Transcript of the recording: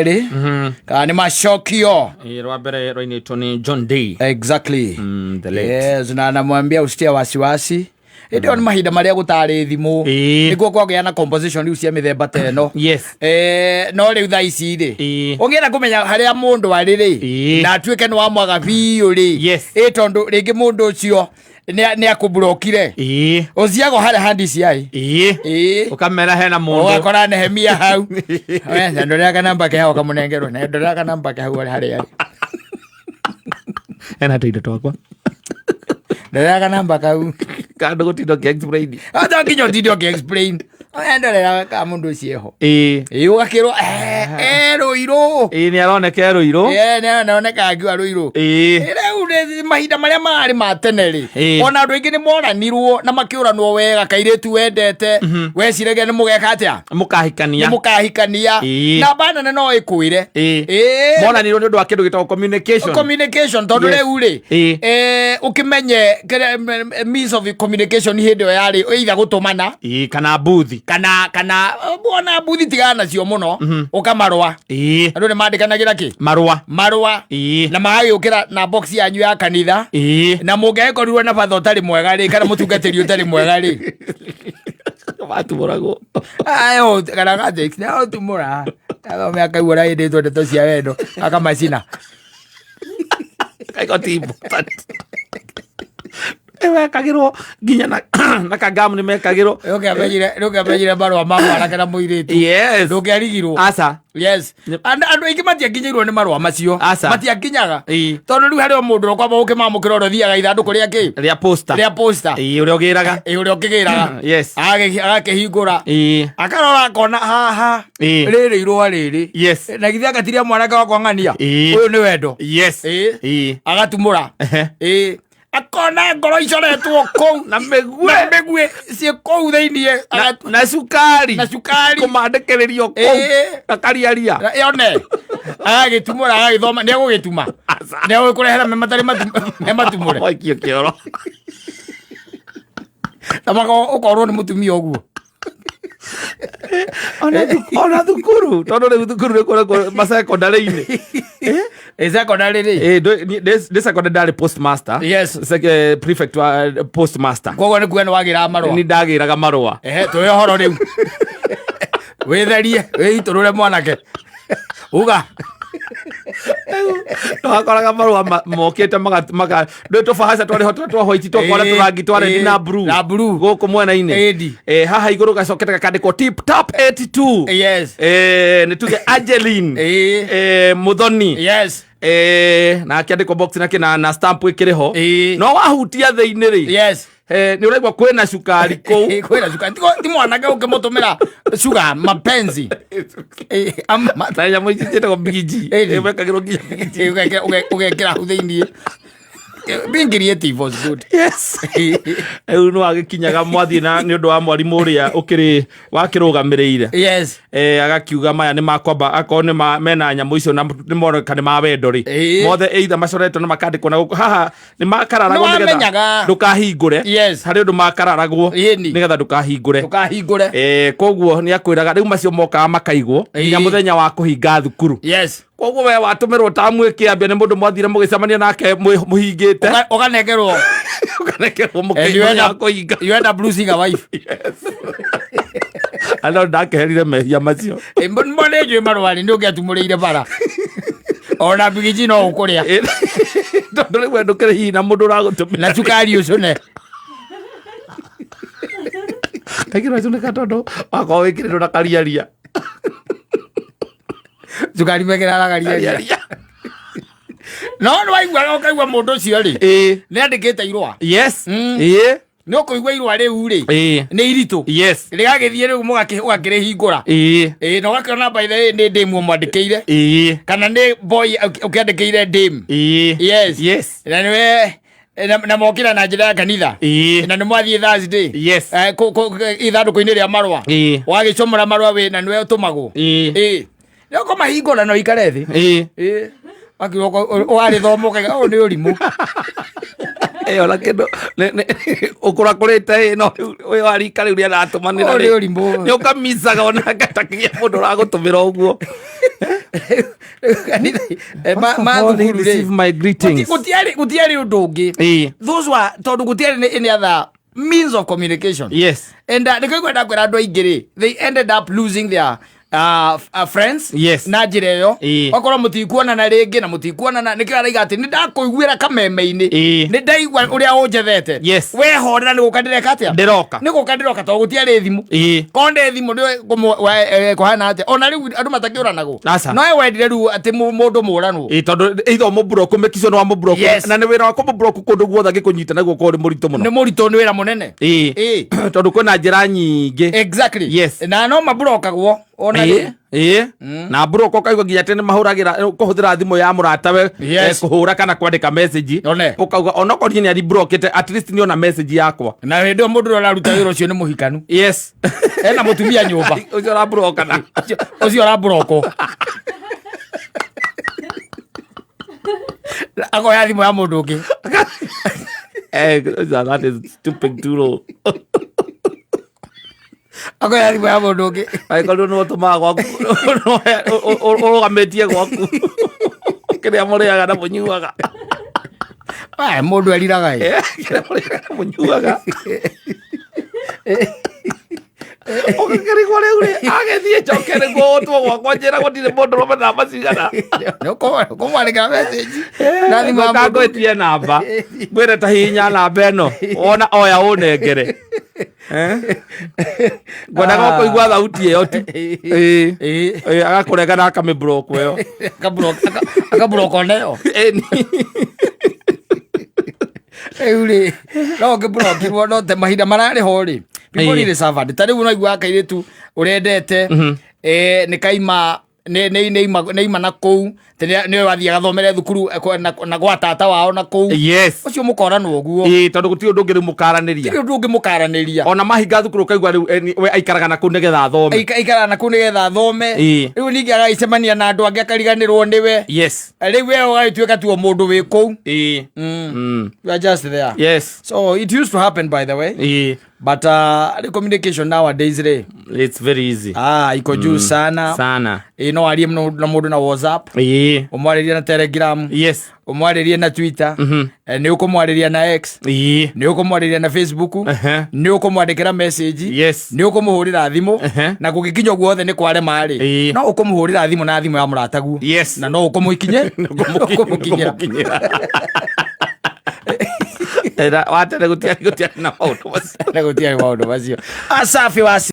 Rĩ kana nĩ macokio. Ĩĩ, rwa mbere rwainĩtwo nĩ John Day. Exactly. The late. Yes, na namwambia usitie wasiwasi hĩndĩ ĩyo nĩ mahinda marĩa gũtarĩ thimũ. Nĩguo kwagĩa na composition rĩu cia mĩthemba ta ĩno. No rĩu thaa ici rĩ, ũngĩenda kũmenya harĩa mũndũ arĩ rĩ, na atuĩke nĩ wamwaga biũ rĩ, ĩ tondũ rĩngĩ mũndũ ũcio nĩ akũmburokire, ũciagwo harĩa ha DCI. Ĩĩ. Ũkamera hena mũndũ. Ũgakora Nehemia hau. Eh, na ndorera kanamba ke hau kamũnengerwo, na ndorera kanamba ke hau harĩa arĩ. Hena tũindo twakwa. Ndorera kanamba kau. Kandũ gũtinda ũkĩ-explain. Ata nginya ũtinde ũkĩ-explain. Eh, ndorera ka mũndũ ũcio eho. Ĩĩ, ũgakĩrwo eh, Rũirũ. Ĩĩ, nĩ aroneka e Rũirũ. Eh, nĩ aroneka akiuga Rũirũ. Rĩu nĩ mahinda marĩa mararĩ ma tene rĩ, ona andũ aingĩ nĩ moranirwo na makĩũranwo wega, kairĩtu wendete weciragia nĩ mũgeka atĩa? Mũkahikania. Nĩ mũkahikania. Namba nene no ĩkwĩre. Monanirwo nĩ ũndũ wa kĩndũ gĩtagwo communication. Communication, tondũ rĩu rĩ, ũkĩmenye means of communication hĩndĩ ĩyo yarĩ either gũtũmana Kana mbuthi. Kana ona mbuthi tigana nacio mũno, ũkamarũa. Andũ nĩ mandĩkanagĩra kĩ? Marũa. Marũa. Na magagĩũkĩra na box yanyu ya kanitha. Na mũngĩagĩkorirwo na batha ũtarĩ mwega rĩ, kana mũtungatĩri ũtarĩ mwega rĩ, Watumũragwo. Ayo, kana gatext ũtumũra athome akaigua ũrĩa ĩndĩtwo ndeto cia wendo akamacina. Kaiko ti important. Wekagĩrwo nginya na kagamu nĩ mekagĩrwo. Ndũngĩamenyire marũa ma mwanake na mũirĩtu. Ndũngĩarigirwo. Aca. Yes. Andũ aingĩ matiakinyĩirwo nĩ marũa macio. Aca. Matiakinyaga. Tondũ rĩu harĩ o mũndũ ũkwamba ũkĩmamũkĩra ũrĩa ũthiaga ithandũkũ rĩa kĩ? Rĩa posta. Rĩa posta. Ĩĩ, ũrĩa ũgĩraga. Ĩĩ, ũrĩa ũkĩgĩraga. Agakĩhingũra. Akarora akona haha. Rĩrĩ irũa rĩrĩ. Na githĩ agatiria mwanake wakwa ng'ania. Ũyũ nĩ wendo. Agatumũra. Ĩĩ. Akona ngoro icoretwo kũu na mĩguĩ. Na mĩguĩ ciĩ kũu thĩiniĩ. Na cukari. Na cukari. Kũmandĩkĩrĩrio kũu. Na kariaria. Na yone. Agagĩtumũra agagĩthoma, nĩ egũgĩtuma. Aca. Nĩ egũgĩkũrehera me matarĩ me matumũre. Waikio kĩoro. Na ũkorwo nĩ mũtumia ũguo. Ona thukuru tondũ rĩu thukuru nĩ kũrĩ masekondarĩ-inĩ. Ĩ secondary rĩ? Ĩ, ndĩ secondary ndarĩ postmaster. Prefect wa postmaster. Koguo nĩ kuga nĩ wagĩraga marũa. Nĩ ndagĩraga marũa. Ehe, tũhe ũhoro rĩu. Wĩtherie, wĩitũrũre mwanake. Uga. Twakoraga marũa mokĩte maka ndå tũbahaca twarĩ ho twa white twakora tũrangi twa red na blue. Na blue. Gũkũ mwena-inĩ. Ĩndi. Haha igũrũ gacokete gakandĩkwo tip top 82. Nĩ tuge Angeline. Muthoni. Na akĩandĩkwo box na kĩna na stamp ĩkĩrĩ ho. No wahutia thĩinĩ rĩ. Nĩ ũraigua kwĩna cukari kũu. Kwĩna cukari. Ti mwanake ũkĩmũtũmĩra sugar mapenzi. Na nyamũ ici ciĩtagwo bigiji. Mekagĩrwo nginya bigiji. Ũgekĩra hau thĩiniĩ. Being creative was good. Yes. Rĩu nĩ wagĩkinyaga mwathiĩ na nĩ ũndũ wa mwarimũ ũrĩa ũkĩrĩ wakĩrũgamĩrĩire. Agakiuga maya nĩ makwamba akorwo nĩ mena nyamũ icio na nĩ moneka nĩ ma wendo rĩ. Mothe either macoretwo na makandĩkwo na gũkũ haha nĩ makararagwo Nĩ nĩgetha wamenyaga. ndũkahingũre. Harĩ ũndũ makararagwo nĩgetha ndũkahingũre. Ndũkahingũre. Koguo nĩ akwĩraga rĩu macio mokaga makaigwo nginya mũthenya wa kũhinga thukuru. Koguo we watũmĩrwo tamu ĩkĩambia nĩ mũndũ mwathire mũgĩcemania nake mũhingĩte. Ũkanengerwo. Ũkanengerwo And you end mũthenya wa up- kũhinga. you end up losing a wife. Yes. Andũ ndakeherire mehia macio. Mo nĩ njũĩ marũa rĩ, nĩ ũngĩatumũrĩire bara. Ona mbigiji no ũkũrĩa. Tondũ rĩu we ndũkĩrĩ hihi na mũndũ ũragũtũmĩra. Na cukari ũcũne. Kaingĩ ũracũnĩka tondũ wakorwo wĩkĩrĩtwo na kariaria. Cukari mekĩraga kariaria. Kariaria. No nĩ waiguaga ũkaigua mũndũ ũcio rĩ, nĩ andĩkĩte irũa. Nĩ ũkũigua irũa rĩu rĩ, nĩ iritũ. Rĩgagĩthiĩ rĩu ũgakĩrĩhingũra. Na ũgakĩona by the way nĩ ndĩmu ũmwandĩkĩire. Kana nĩ boy ũkĩandĩkĩire ndĩmu. Na nĩwe na mokĩra na njĩra ya kanitha. Na nĩ mwathiĩ Thursday. Ithandũkũ-inĩ rĩa marũa. Wagĩcomora marũa wĩ na nĩwe ũtũmagwo. Nĩ ũkũmahingũra na ũikare thĩ. Wakiuga ũgarĩthoma ũkaiga ũyũ nĩ ũrimũ. Ona kĩndũ ũkũrakũrĩte ĩ, no rĩu ũyũ wa rika rĩu rĩaratũmanĩra Ũyũ nĩ rĩ. ũrimũ. Nĩ ũkamicaga ona gatakĩgĩa mũndũ ũragũtũmĩra ũguo. Kanitha First of all, he mathukuru received rĩ my greetings. Gũtiarĩ ũndũ ũngĩ. Those were, tondũ gũtiarĩ nĩ any other means of communication. And nĩkĩo ngwenda kwĩra andũ aingĩ rĩ, they ended up losing their friends na njĩra ĩyo. Okorwo mũtikuonana rĩngĩ na mũtikuonana, nĩkĩo araiga atĩ nĩ ndakũiguĩra kameme-inĩ. Nĩ ndaigua ũrĩa ũnjethete. Wehorera, nĩ gũka ndĩreka atĩa? Ndĩroka. Nĩ gũka ndĩroka, tondũ gũtiarĩ thimũ. Korwo nĩ thimũ nĩ kũhana atĩa? Ona rĩu andũ matakĩũranagwo. Aca. No we wendire rĩu atĩ mũndũ mũranwo. Ĩĩ, tondũ either ũmũblock, mĩkico nĩ wamũblock. Na nĩ wĩra wa kũmũblock kũndũ guothe angĩkũnyita naguo korwo nĩ mũritũ mũno. Nĩ mũritũ, nĩ wĩra mũnene. Tondũ kwĩna njĩra nyingĩ. Na no maburokagwo ona rĩ. Ĩĩ, na block ũkaigua nginya atĩ nĩ mahũragĩra kũhũthĩra thimũ ya mũratawe kũhũra kana kwandĩka message. One. Ũkauga onokorwo niĩ nĩ ariblokĩte, at least nĩ ona message yakwa. Na hĩndĩ ĩyo mũndũ ũrĩa ũraruta wĩra ũcio nĩ mũhikanu. Ena mũtumia nyũmba. Ũcio ũrablokana. Ũcio ũraburokwo akoya thimũ ya mũndũ ũngĩ. That is stupid too low. Akoya thimũ ya mũndũ ũngĩ. Angĩkorwo nĩ ũtũmaga gwaku, ũrũgamĩtie gwaku kĩrĩa mũrĩaga na mũnyuaga. Aya, mũndũ eriraga ĩ. Kĩrĩa mũrĩaga na mũnyuaga, ũgakĩrigwo rĩu rĩ agĩthiĩ njoke nĩguo ũtwo gwakwa njĩra gũtirĩ mũndũ rũme namba cigana. Kũmwandĩkĩra message na thimũ ya mũndũ ũngĩ. Ngwĩtie namba, ngwĩre ta hihinya namba ĩno, wona oya ũnengere. Ngwendaga ũkũigua thauti ĩyo tu. Ĩĩ. Ĩĩ, agakũrenga na akamĩblock ĩyo. Akablock oneyo. Ĩni. Rĩu rĩ, no ũngĩblokirwo, no te mahinda mararĩ ho rĩ, people really suffered. Ta rĩu ũraigua kairĩtu ũrendete, nĩ kaima nĩ ima na kũu nĩ wathiĩ agathomere thukuru na gwa tata wao na kũu. Ũcio mũkoranwo ũguo. Ĩĩ, tondũ gũtirĩ ũndũ ũngĩ rĩu mũkaranĩria. Gũtirĩ ũndũ ũngĩ mũkaranĩria. Ona mahinga thukuru ũkaigua rĩu we aikaraga na kũu nĩgetha athome. Aikaraga na kũu nĩgetha athome. Rĩu ningĩ agagĩcemania na andũ angĩ, akariganĩrwo nĩwe. Rĩu we ũgagĩtuĩka tu o mũndũ wĩ kũu. You are just there. So it used to happen, by the way. But the communication nowadays rĩ, It's very easy. Ah, iko juu sana. Sana. Ĩ, no arie mũno na mũndũ na WhatsApp, ũmwarĩrie na Telegram, ũmwarĩrie na Twitter, nĩ ũkũmwarĩria na X, nĩ ũkũmwarĩria na Facebook, nĩ ũkũmwandĩkĩra message, nĩ ũkũmũhũrĩra thimũ. Na gũgĩkinya ũguo othe nĩ kwarema rĩ, no ũkũmũhũrĩra thimũ na thimũ ya mũrataguo. Na no ũkũmũikinye, ũkũmũkinyĩra. Ũkũmũkinyĩra. Era, watene gũtiarĩ na maũndũ macio. Na gũtiarĩ maũndũ macio. Asafi wasi.